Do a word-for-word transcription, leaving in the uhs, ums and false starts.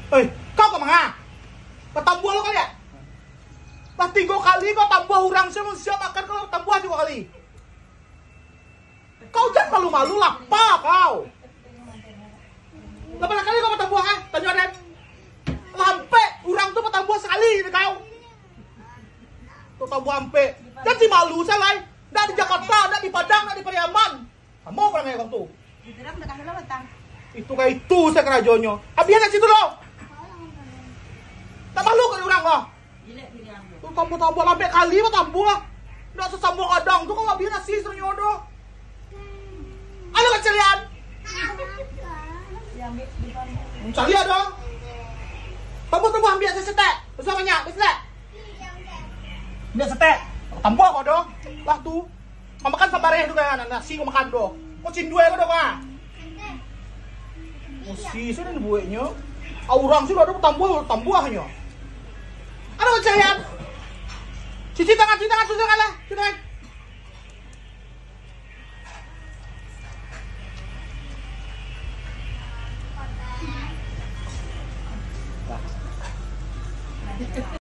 Eh, kau ka manga? Batambuah lo kali, ya? Lah tigo kali kau tambuah urang, sia manusia makan, kau tambuah tigo kali. Kau jan malu-malu, lapa kau. Lah bara kali kau batambuah, eh? Tanyo den. Lah ampek urang tu batambuah sakali dek kau. Tu tambuah ampek. Jan malu salah. Ndak di Jakarta, ndak di Padang, ndak di Pariaman. Samo parangai urang tu. Itu ka itu sajo karajonyo. Abihan nasi tu lo. Ndak malu kau urang ko. Tu tambuah-tambuah, lah ampek kali batambuah. Ndak sasambuang gadang tu, kau abihan nasi sajo nyo doh. Alah, kacalian. Caliak doh. Tambuah-tambuah, ambiak saketek. Usah banyak, ambiak saketek. Ambiak saketek. Tambuah kau doh. Lah tu. Kau makan sabareh tu kan, nasi kau makan doh. Kau cindua kau doh, kau. Nasi sudah dibueknyo. Urang sudah ado batambuah, tambuahnyo. Alah, kacalian. Cuci tangan, cuci tangan, cuci tangan lah. Cuci tangan.